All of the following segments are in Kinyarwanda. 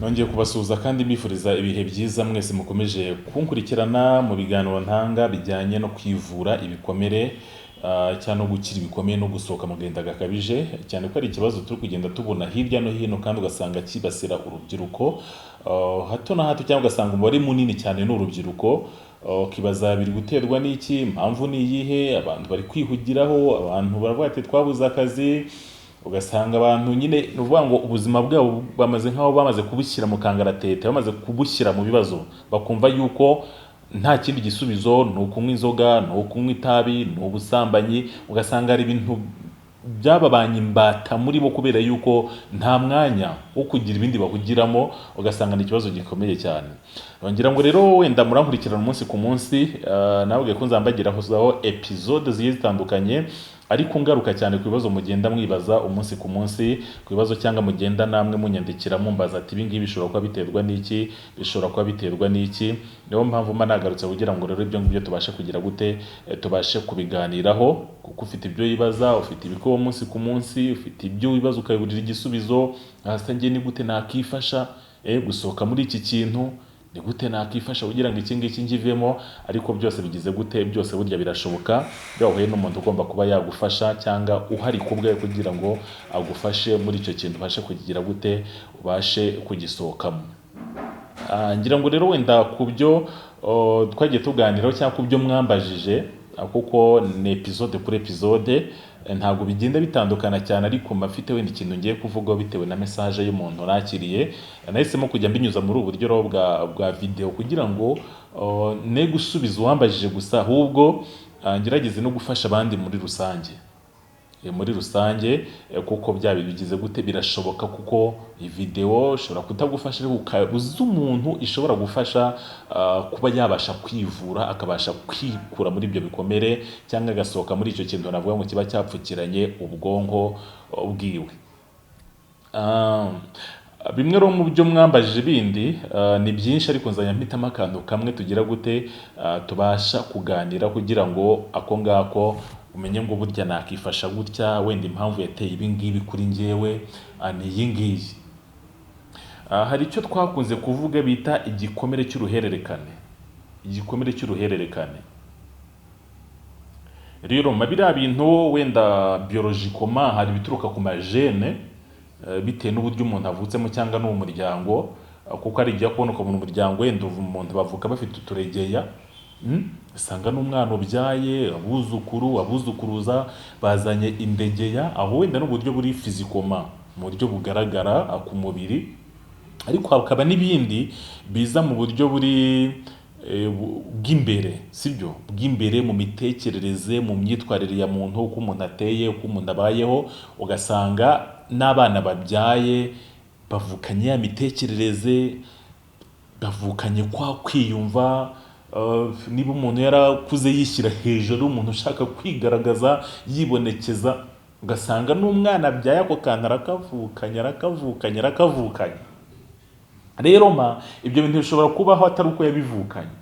Nongeye kubasuhuza kandi mbifuriza ibihe byiza mwese mukomeje kunkurikirana mu biganiro ntanga bijyanye no kwivura ibikomere, cyangwa no gukira ibikomere no gusohoka mu gahinda gakabije, cyane ko ari ikibazo turi kugenda tubona hirya no hino kandi ugasanga cyibasira urubyiruko hato na hato, cyangwa ugasanga umubare munini cyane ni urubyiruko. Ukibaza biri guterwa n'iki, impamvu ni iyihe, abantu bari kwihugiraho, abantu baravuga ati twabuze akazi, ugasanga abantu nyine ni ukuvuga ngo ubuzima bwabo bamaze nk'aho bamaze kubushyira mu kangaratete, bamaze kubushyira mu bibazo, bakumva yuko nta kindi gisubizo ni ukunywa inzoga, ni ukunywa itabi, ni ubusambanyi, ugasanga hari ibintu byababanye imbata muri bo kubera yuko nta mwanya wo kugira ibindi bahugiramo, ugasanga ni ikibazo gikomeye cyane. Ngira ngo rero wenda murankurikirana umunsi ku munsi, nababwiye ko nzambagiraho episode zigiye zitandukanye, ariko ngaruka cyane ku bibazo mugenda mwibaza umunsi ku munsi, ku bibazo cyangwa mugenda namwe munyandikira mumbaza ati ibi ngibi bishobora kuba biterwa n'iki, bishobora kuba biterwa n'iki. Niyo mpamvu mba nagarutse kugira ngo rero ibyo ngibyo tubashe kugira gute, tubashe kubiganiraho, kuko ufite ibyo wibaza, ufite ibikuba umunsi ku munsi, ufite ibyo wibaza ukabiburira igisubizo. Hasi njye ni gute nakifasha gusohoka muri iki kintu, ni gute nakifasha kugira ngo iki ngiki nkivemo? Ariko byose bigize gute, byose burya birashoboka iyo wahuye n'umuntu ugomba kuba yagufasha cyangwa uhari ku bwawe kugira ngo agufashe muri icyo kintu, ubashe kugira gute, ubashe kugisohokamo. Ngira ngo rero wenda ku byo twagiye tuganiraho cyangwa ku byo mwambajije, kuko ni episode kuri episode, ntabwo bigenda bitandukana cyane, ariko mba mfite wenda ikintu ngiye kuvugaho bitewe na message y'umuntu nakiriye. Nahisemo kujya mbinyuza muri ubu buryo rero bwa video kugira ngo ne gusubiza uwambajije gusa, ahubwo ngerageze no gufasha abandi muri rusange. Muri rusange, kuko bya bigize gute, birashoboka, kuko iyi video ishobora kutagufasha ariko uzi umuntu ishobora gufasha, kuba yabasha kwivura, akabasha kwikura muri ibyo bikomere cyangwa agasohoka muri icyo kintu navuga ngo kiba cyapfukiranye ubwonko bwiwe. Bimwe rero mu byo mwambajije bindi, ni byinshi, ariko nzajya mpitamo akantu kamwe tugira gute, tubasha kuganira kugira ngo ako ngako umenye ngo burya nakifasha gutya, wenda impamvu yateye ibi ngibi kuri njyewe ni iyi ngiyi. Hari icyo twakunze kuvuga bita igikomere cy'uruhererekane. Igikomere cy'uruhererekane rero ma biriya bintu wenda biologiquement hari ibituruka ku magènes, bitewe n'uburyo umuntu avutsemo cyangwa n'uwo muryango, kuko hari igihe kubona ukabona umuryango wenda uva umuntu bavuka bafite uturegeya, usanga n'umwana ubyaye, abuzukuru, abuzukuruza bazanye indegeya. Aho wenda n'uburyo buri physiquement, mu buryo bugaragara ku mubiri, ariko hakaba n'ibindi biza mu buryo buri bw'imbere, sibyo, bw'imbere mu mitekerereze, mu myitwarire ya muntu, uko umuntu ateye, uko umuntu abayeho, ugasanga n'abana babyaye bavukanye ya mitekerereze, bavukanye kwa kwiyumva. Niba umuntu yarakuze yishyira hejuru, umuntu ushaka kwigaragaza, yibonekeza, ugasanga n'umwana abyaye ako kantu arakavukanye, arakavukanye, arakavukanye. Rero ma ibyo bintu bishobora kubaho atari uko yabivukanye,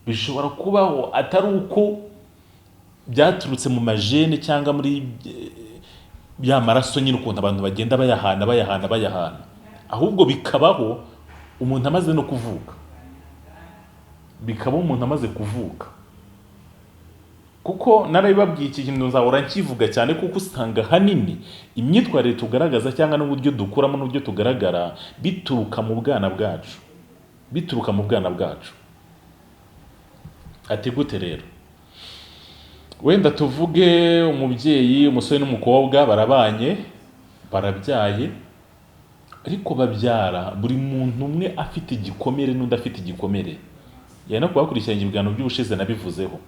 bishobora kubaho atari uko byaturutse mu magènes cyangwa muri ya maraso nyine, ukuntu abantu bagenda bayahana, bayahana, bayahana, ahubwo bikabaho umuntu amaze no kuvuka, bikaba umuntu amaze kuvuka. Kuko narabibabwiye, iki kintu nzahora nkivuga cyane, kuko usanga ahanini imyitwarire tugaragaza cyangwa n'uburyo dukuramo n'uburyo tugaragara bituruka mu bwana bwacu, bituruka mu bwana bwacu. Ati gute rero? Wenda tuvuge umubyeyi, umusore n'umukobwa barabanye, barabyaye, ariko babyara buri muntu umwe afite igikomere n'undi afite igikomere. Yari no kubakurikiranya ibiganiro by'ubushize nabivuzeho.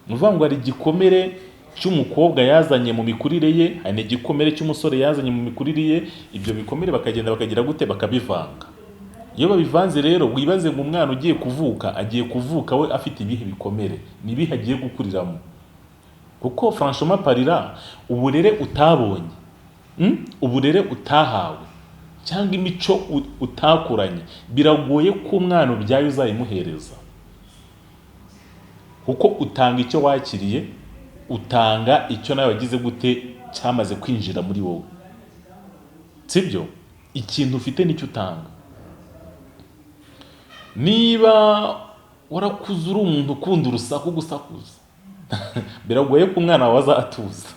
Ni ukuvuga ngo hari igikomere cy'umukobwa yazanye mu mikurire ye, hari n'igikomere cy'umusore yazanye mu mikurire ye. Ibyo bikomere bakagenda bakagira gute, bakabivanga. Iyo babivanze rero, wibaze ngo umwana ugiye kuvuka agiye kuvuka we afite ibihe bikomere, ni ibihe agiye gukuriramo? Kuko franchement parlant, uburere utabonye, Uburere utahawe cyangwa imico utakuranye, biragoye ko umwana ubyaye uzayimuhereza, kuko utanga icyo wakiriye, utanga icyo nawe wagize gute, cyamaze kwinjira muri wowe, sibyo? Ikintu ufite nicyo utanga. Niba warakuze uri umuntu ukunda urusaku, gusakuza, biragoye ko umwana wawe azatuza,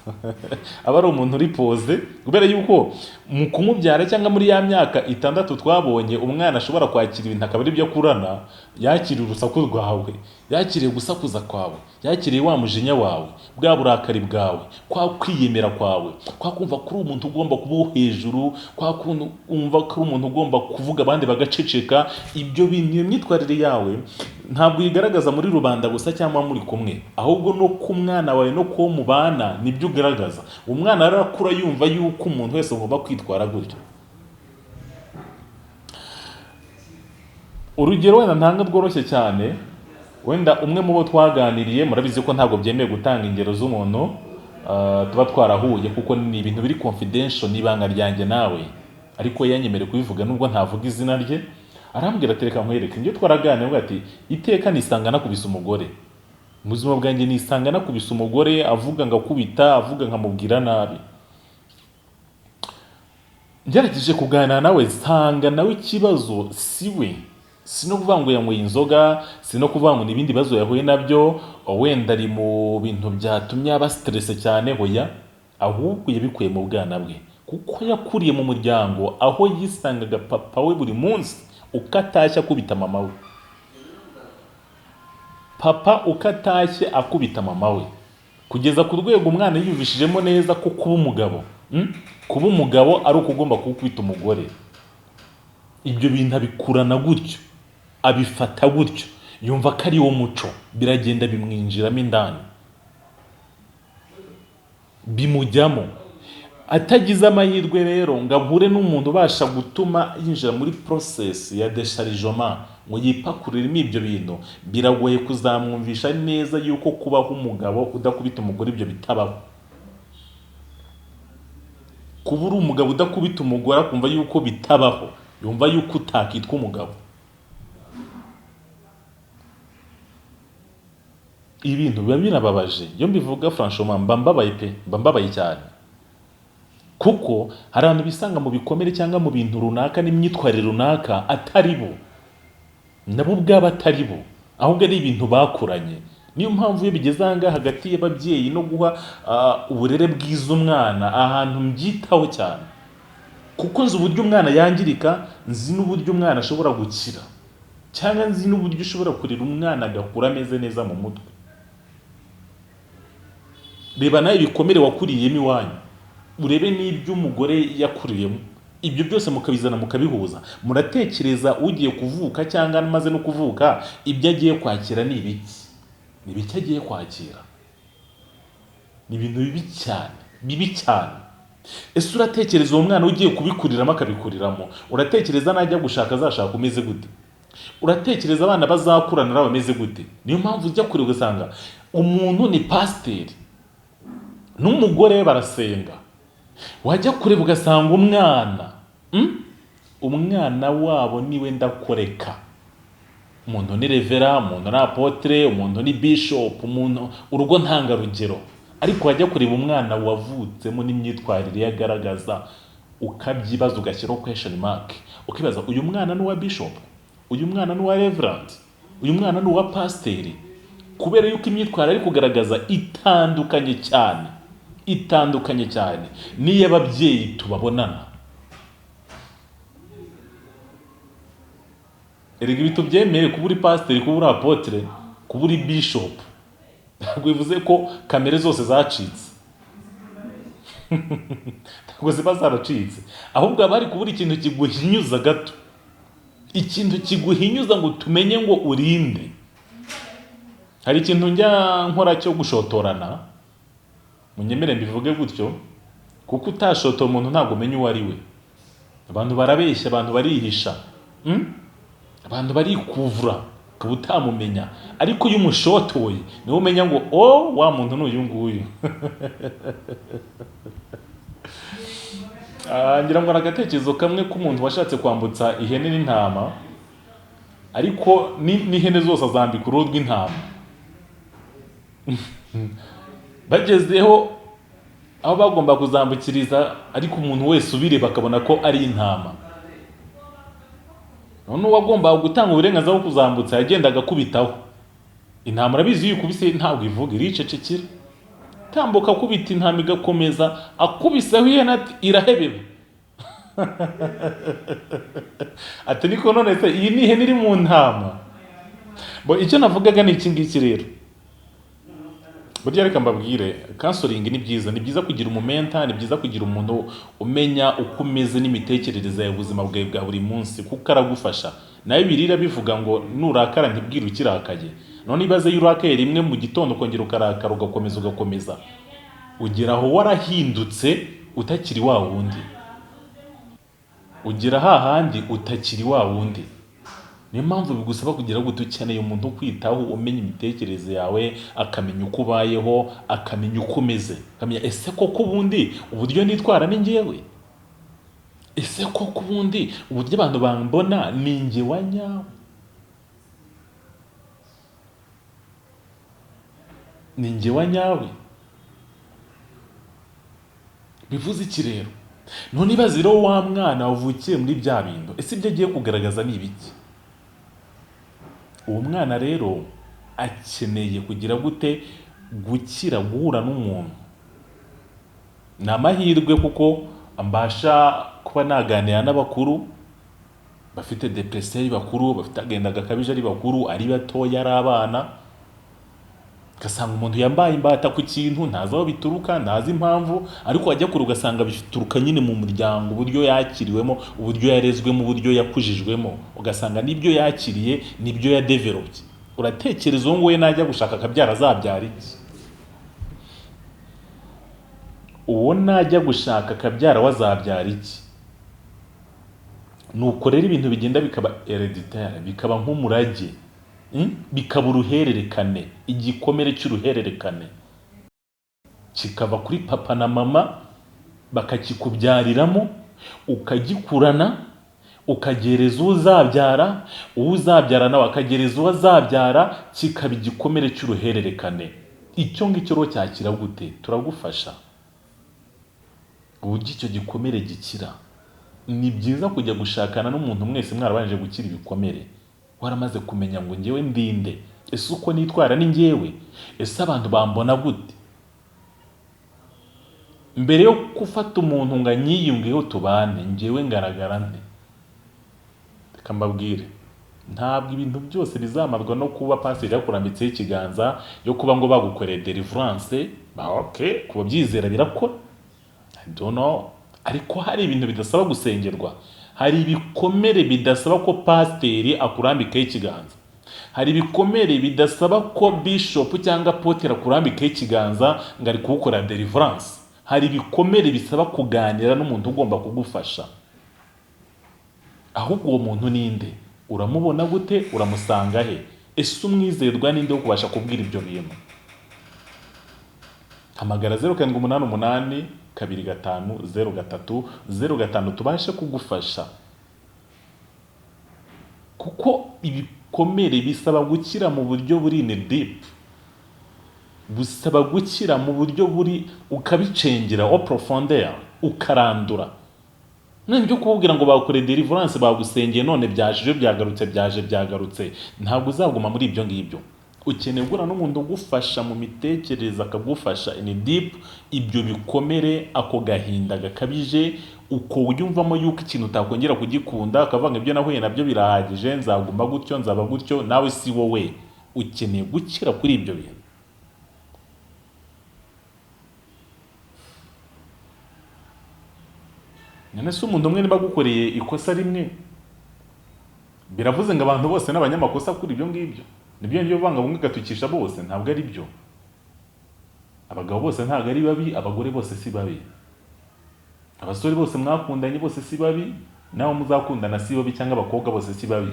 aba ari umuntu uri posé, kubera yuko mu kumubyara cyangwa muri ya myaka 6 twabonye umwana ashobora kwakira ibintu akaba ari byo akurana. Yakiriye urusaku rwawe, yakiriye gusakuza kwawe, yakiriye wa mujinya wawe, bwa burakari bwawe, kwa kwiyemera kwawe, kwa kumva ko uri umuntu ugomba kuba uwo hejuru, kwa kumva ko uri umuntu ugomba kuvuga abandi bagaceceka. Ibyo bintu, iyo myitwarire yawe ntabwo uyigaragaza muri rubanda gusa cyangwa muri kumwe, ahubwo no ku mwana wawe no kuwo mubana nibyo ugaragaza. Umwana arakura yumva yuko umuntu wese agomba kwitwara gutyo. Urugero wenda ntanga rworoshye cyane, wenda umwe mu bo twaganiriye, murabizi ko ntabwo byemewe gutanga ingero z'umuntu tuba twarahuye, kuko ni ibintu biri confidential, ni ibanga ryanjye nawe, ariko yanyemereye kubivuga nubwo ntavuga izina rye. Arambwira ati: "Reka nkwereke." Njye twaraganiriye, avuga ati: "Iteka nisanga nakubise umugore mu buzima bwanjye, nisanga nakubise umugore, avuga ngakubita, avuga nkamubwira nabi." Ngerageje kuganira nawe, nsanga nawe ikibazo si we, si no kuvuga ngo yanyweye inzoga, si no kuvuga ngo ni ibindi bibazo yahuye nabyo, wenda ari mu bintu byatumye aba stressé cyane. Hoya, ahubwo yabikuye mu bwana bwe, kuko yakuriye mu muryango aho yisangaga papa we buri munsi uko atashye akubita mama we, papa uko atashye akubita mama we, kugeza ku rwego umwana yiyumvishijemo neza ko kuba umugabo, kuba umugabo ari uko ugomba gukubita umugore. Ibyo bintu abikurana gutyo, abifata gutyo, yumva ko ari wo muco, biragenda bimwinjiramo indani, bimujyamo. Atagize amahirwe rero ngo ahure n'umuntu ubasha gutuma yinjira muri process ya déchargement, ngo yipakuriremo ibyo bintu, biragoye kuzamwumvisha neza yuko kubaho umugabo udakubita umugore ibyo bitabaho. Kuba uri umugabo udakubita umugore, akumva yuko bitabaho, yumva yuko utakitwa umugabo. Ibintu biba binababaje iyo mbivuga, franchement mba mbabaye pe, mba mbabaye cyane, kuko hari abantu bisanga mu bikomere cyangwa mu bintu runaka n'imyitwarire runaka atari bo, nabo ubwabo atari bo, ahubwo ari ibintu bakuranye. Niyo mpamvu iyo bigeze aha ngaha hagati y'ababyeyi no guha uburere bwiza umwana, ahantu mbyitaho cyane, kuko nzi uburyo umwana yangirika, nzi n'uburyo umwana ashobora gukira, cyangwa nzi n'uburyo ushobora kurera umwana agakura ameze neza mu mutwe. Reba nawe ibikomere wakuriyemo iwanyu, urebe n'ibyo umugore yakuriyemo, ibyo byose mukabizana mukabihuza. Muratekereza ugiye kuvuka cyangwa amaze no kuvuka, ibyo agiye kwakira ni ibiki? Ni ibiki agiye kwakira? Ni ibintu bibi cyane, bibi cyane. Ese uratekereza uwo mwana ugiye kubikuriramo akabikuriramo, uratekereza najya gushaka azashaka umeze gute? Uratekereza abana bazakurana nabo bameze gute? Niyo mpamvu ujya kure ugasanga umuntu ni pasiteri n'umugore we barasenga, wajya kureba ugasanga umwana, umwana wabo niwe ndakoreka. Umuntu ni reverend, umuntu ni apôtre, umuntu ni bishop, umuntu urugo ntangarugero, ariko wajya kureba umwana wavutsemo n'imyitwarire ye agaragaza, ukabyibaza, ugashyiraho question mark, ukibaza: uyu mwana ni uwa bishop? Uyu mwana ni uwa reverend? Uyu mwana ni uwa pasiteri? Kubera yuko imyitwarire ari kugaragaza itandukanye cyane, itandukanye cyane n'iy'ababyeyi tubabonana. Erega ibi tubyemere, kuba uri pasiteri, kuba uri apôtre, kuba uri bishop, ntabwo bivuze ko kamere zose zacitse, ntabwo ziba zaracitse, ahubwo haba hari kubura ikintu kiguhinyuza gato, ikintu kiguhinyuza ngo tumenye ngo urinde. Hari ikintu njya nkora cyo gushotorana, munyemere mbivuge gutyo, kuko utashotora umuntu ntabwo umenya uwo ari we. Abantu barabeshya, abantu barihisha, Abantu barikuvura, ukaba utamumenya, ariko iyo umushotoye niwe umenya ngo: "O, wa muntu ni uyu nguyu." Ngira ngo ni agatekerezo kamwe k'umuntu washatse kwambutsa ihene n'intama, ariko n'ihene zose azambika uruhu rw'intama. Bagezeho aho bagomba kuzambukiriza, ariko umuntu wese ubireba akabona ko ari intama. None uwagombaga gutanga uburenganzira bwo kuzambutsa yagendaga akubitaho intama. Urabizi, iyo uyikubise ntabwo ivuga, iricecekera. Tambuka akubita intama igakomeza, akubiseho ihene ati irahebeba. Ati niko, none se iyi ni ihene iri mu ntama? Bo icyo navugaga ni iki ngiki rero. Burya reka mbabwire, counseling ni byiza, ni byiza kugira umumentor, ni byiza kugira umuntu umenya uko umeze n'imitekerereze yawe, ubuzima bwawe bwa buri munsi, kuko aragufasha. Nawe birira bivuga ngo nurakara ntibwire ukirakaye. None ibaze iyo urakaye rimwe mu gitondo, ukongera ukarakara, ugakomeza ugakomeza, ugera aho warahindutse utakiri wa wundi, ugera hahandi utakiri wa wundi. Niyo mpamvu bigusaba kugira ngo ukeneye umuntu ukwitaho, umenya imitekerereze yawe, akamenya uko ubayeho, akamenya uko umeze, akamenya ese koko ubundi uburyo nitwara ni njyewe, ese koko ubundi uburyo abantu bambona ni njye wa nyawe, ni njye wa nyawe. Bivuze iki rero? None ibaze rero wa mwana wavukiye muri bya bintu, ese ibyo agiye kugaragaza ni ibiki? Uwo mwana rero akeneye kugira gute? Gukira, guhura n'umuntu. Ni amahirwe kuko mbasha kuba naganira n'abakuru bafite depression, ari bakuru, bafite agahinda gakabije, ari bakuru, ari batoya, ari abana. Ugasanga umuntu yambaye imbata ku kintu, ntazi aho bituruka, ntazi impamvu, ariko wajya kure ugasanga bituruka nyine mu muryango, uburyo yakiriwemo, uburyo yarezwemo, uburyo yakujijwemo, ugasanga n'ibyo yakiriye nibyo yadevelopye. Uratekereza uwo nguwo najya gushaka akabyara azabyara iki? Uwo najya gushaka akabyara we azabyara iki? Nuko rero ibintu bigenda bikaba héréditaire, bikaba nk'umurage, Bikaba uruhererekane, igikomere cy'uruhererekane kikava kuri papa na mama bakakikubyariramo, ukagikurana, ukagereza uwo uzabyara, uwo uzabyara nawe akagereza uwo azabyara, kikaba igikomere cy'uruhererekane. Icyo ngicyo rero cyakira gute? Turagufasha uburyo icyo gikomere gikira. Ni byiza kujya gushakana n'umuntu mwese mwarabanje gukira ibikomere, waramaze kumenya ngo njyewe ndinde, ese uko nitwara ni njyewe, ese abantu bambona gute? Mbere yo gufata umuntu ngo anyiyungeho tubane, njyewe ngaragara nte? Reka mbabwire, ntabwo ibintu byose bizamarwa no kuba pasiteri yakurambitseho ikiganza, yo kuba ngo bagukoreye deliverance. Ba okay, kuba byizera birakora, I don't know. Ariko hari ibintu bidasaba gusengerwa, hari ibikomere bidasaba ko pasiteri akurambikaho ikiganza, hari ibikomere bidasaba ko bishop cyangwa apôtre akurambikaho ikiganza ngo ari kuwukora deliverance. Hari ibikomere bisaba kuganira n'umuntu ugomba kugufasha. Ahubwo uwo muntu ninde? Uramubona gute? Uramusanga he? Ese umwizerwa ninde wo kubasha kubwira ibyo bintu? Hamagara 0788250305 tubashe kugufasha, kuko ibikomere bisaba gukira mu buryo buri ni deep, busaba gukira mu buryo buri ukabicengera au profondeur, ukarandura. None byo kukubwira ngo bakoreye deliverance, bagusengeye, none byaje ejo byagarutse, byaje byagarutse, ntabwo uzaguma muri ibyo ngibyo. Ukeneye guhura n'umuntu ugufasha mu mitekerereze, akagufasha in deep ibyo bikomere, ako gahinda gakabije, uko wiyumvamo yuko ikintu utakongera kugikunda, akavuga ngo ibyo nahuye nabyo birahagije, nzaguma gutyo, nzaba gutyo. Nawe si wowe, ukeneye gukira kuri ibyo bintu. None se umuntu umwe niba agukoreye ikosa rimwe, biravuze ngo abantu bose n'abanyamakosa kuri ibyo ngibyo? Nibyo ngibyo banga bumwe gatukisha bose, ntabwo ari byo. Abagabo bose ntabwo ari babi, abagore bose si babi, abasore bose mwakundanye bose si babi, nawe muzakundana si babi, cyangwa abakobwa bose si babi.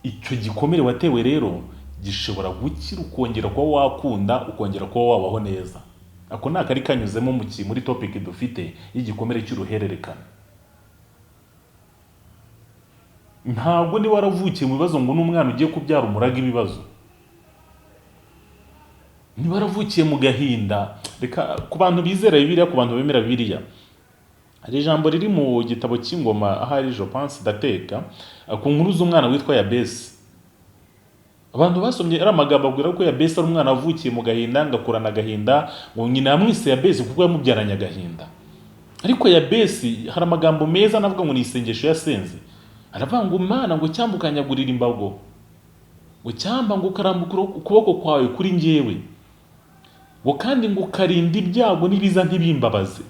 Icyo gikomere watewe rero gishobora gukira, ukongera kuba wakunda, ukongera kuba wabaho neza. Ako ni akari kanyuzemo muri topic dufite y'igikomere cy'uruhererekane. Ntabwo niba waravukiye mu bibazo ngo n'umwana ugiye kubyara umuraga ibibazo. Niba waravukiye mu gahinda, reka ku bantu bizera Bibiliya, ku bantu bemera Bibiliya, Hari ijambo riri mu gitabo cy'Ingoma, ahari je pense ndateka ku nkuru z'umwana witwa Yabesi. Abantu basomye ari amagambo abwira ko Yabesi ari umwana wavukiye mu gahinda, ngakurana agahinda, ngo nyina yamwise Yabesi kuko yamubyaranye agahinda. Ariko Yabesi hari amagambo meza anavuga ngo ni isengesho yasenze, aravuga ngo Mana ngo cyamba ukanyagurira imbago, ngo cyamba ngo ukarambura ukuboko kwawe kuri njyewe, ngo kandi ngo ukarinda ibyago n'ibiza ntibimbabaze.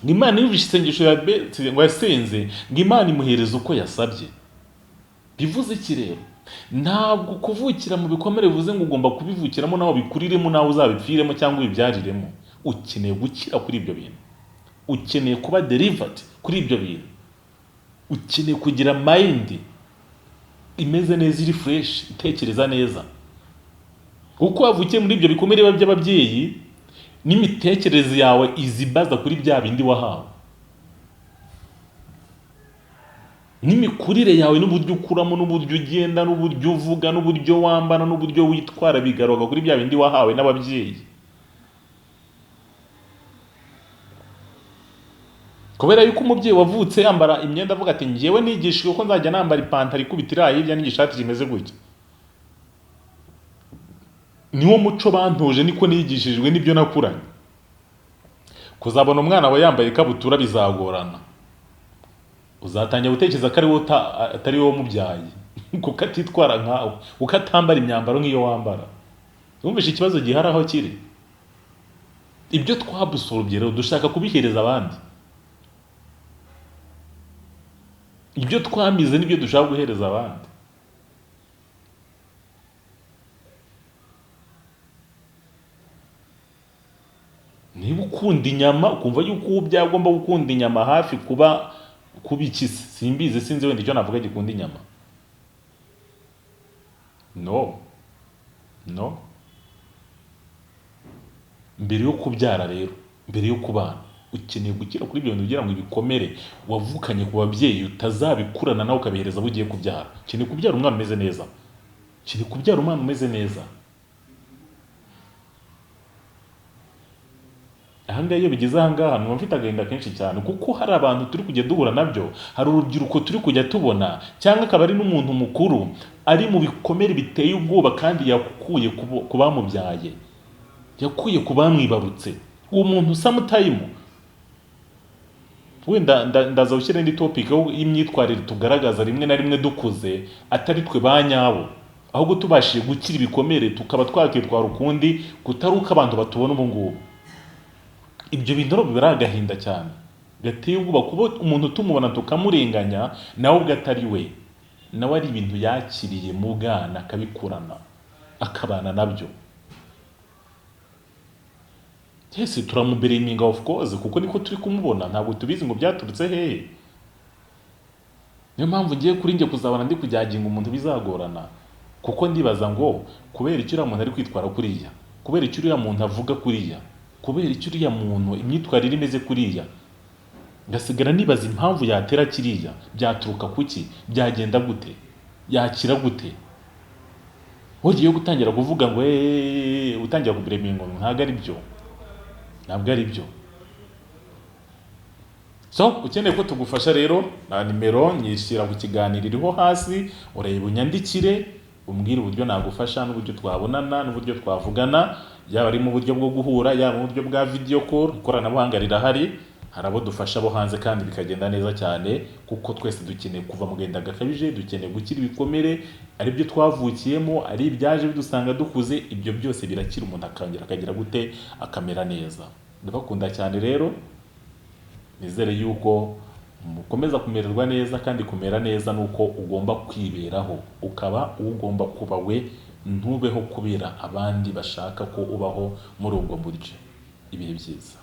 Ngo Imana yumvise isengesho Yabesi ngo yasenze, ngo Imana imuhereza uko yasabye. Bivuze iki rero? Ntabwo kuvukira mu bikomere bivuze ngo ugomba kubivukiramo nawe ubikuriremo, nawe uzabipfiremo cyangwa ubibyariremo. Ukeneye gukira kuri ibyo bintu, ukeneye kuba delivered kuri ibyo bintu, ukeneye kugira mind imeze neza, iri fresh, itekereza neza. Kuko wavukiye muri ibyo bikomere by'ababyeyi, n'imitekerereze yawe izibaza kuri bya bindi wahawe, n'imikurire yawe, n'uburyo ukuramo, n'uburyo ugenda, n'uburyo uvuga, n'uburyo wambara, n'uburyo witwara, bigaruka kuri bya bindi wahawe n'ababyeyi. Kubera yuko umubyeyi wavutse yambara imyenda avuga ati njyewe nigishijwe ko nzajya nambara ipantaro ikubita iriya hirya n'igishati kimeze gutya, niwo muco bantoje, niko nigishijwe, nibyo nakuranye. Kuzabona umwana wawe yambaye ikabutura bizagorana, uzatangira gutekereza ko ari wowe atari wowe umubyaye, kuko atitwara nkawe, kuko atambara imyambaro nk'iyo wambara. Wumvishe ikibazo gihari aho kiri? Ibyo twabusorobye rero dushaka kubihereza abandi, ibyo twamize nibyo dushaka guhereza abandi. Niba ukunda inyama, ukumva yuko uwo ubyaye agomba gukunda inyama hafi kuba iki se? Simbizi, sinzi wenda icyo navuga gikunda inyama. No, no. Mbere yo kubyara rero, mbere yo kubana, ukeneye gukira kuri ibyo bintu kugira ngo ibikomere wavukanye ku babyeyi utazabikurana nawe ukabihereza abo ugiye kubyara. Ukeneye kubyara umwana umeze neza, ukeneye kubyara umwana umeze neza. Ahangaha iyo bigeze ahangaha numva mfite agahinda kenshi cyane, kuko hari abantu turi kujya duhura nabyo, hari urubyiruko turi kujya tubona, cyangwa akaba ari n'umuntu mukuru ari mu bikomere biteye ubwoba kandi yakuye ku bamubyaye, yakuye ku bamwibarutse. Uwo muntu sometime wenda ndaza gushyira indi topic y'imyitwarire tugaragaza rimwe na rimwe dukuze atari twe ba nyabo, ahubwo tubashije gukira ibikomere tukaba twakitwara ukundi kutari uko abantu batubona ubu ngubu. Ibyo bintu rero biba ari agahinda cyane gateye ubwoba, kuba umuntu tumubona tukamurenganya, nawe ubwo atari we, nawe ari ibintu yakiriye mu bwana akabikurana akabana nabyo. Twese turamubereminga of course, kuko niko turi kumubona, ntabwo tubizi ngo byaturutse hehe. Niyo mpamvu ngiye kuri njye kuzabona ndi kujyaginga umuntu bizagorana, kuko ndibaza ngo kubera icyo uriya muntu ari kwitwara kuriya, kubera icyo uriya muntu avuga kuriya, kubera icyo uriya muntu imyitwarire imeze kuriya, ngasigara nibaza impamvu yatera kiriya, byaturuka kuki, byagenda gute, yakira gute. Ugiye gutangira kuvuga ngo utangira kubireminga ngo ntabwo ari byo, ntabwo ari byo. So ukeneye ko tugufasha rero, na nimero nyishyira ku kiganiro iriho hasi, ureba unyandikire umbwire uburyo nagufasha n'uburyo twabonana n'uburyo twavugana, yaba ari mu buryo bwo guhura, yaba mu buryo bwa video call. Ikoranabuhanga rirahari, hari abo dufasha bo hanze kandi bikagenda neza cyane, kuko twese dukeneye kuva mu gahinda gakabije, dukeneye gukira ibikomere, ari byo twavukiyemo, ari ibyaje bidusanga dukuze, ibyo byose birakira, umuntu akongera akagira gute, akamera neza. Ndabakunda cyane rero, nizere yuko mukomeza kumererwa neza, kandi kumera neza nuko ugomba kwiberaho, ukaba ugomba kuba we, ntubeho kubera abandi bashaka ko ubaho muri ubwo buryo. Ibihe byiza.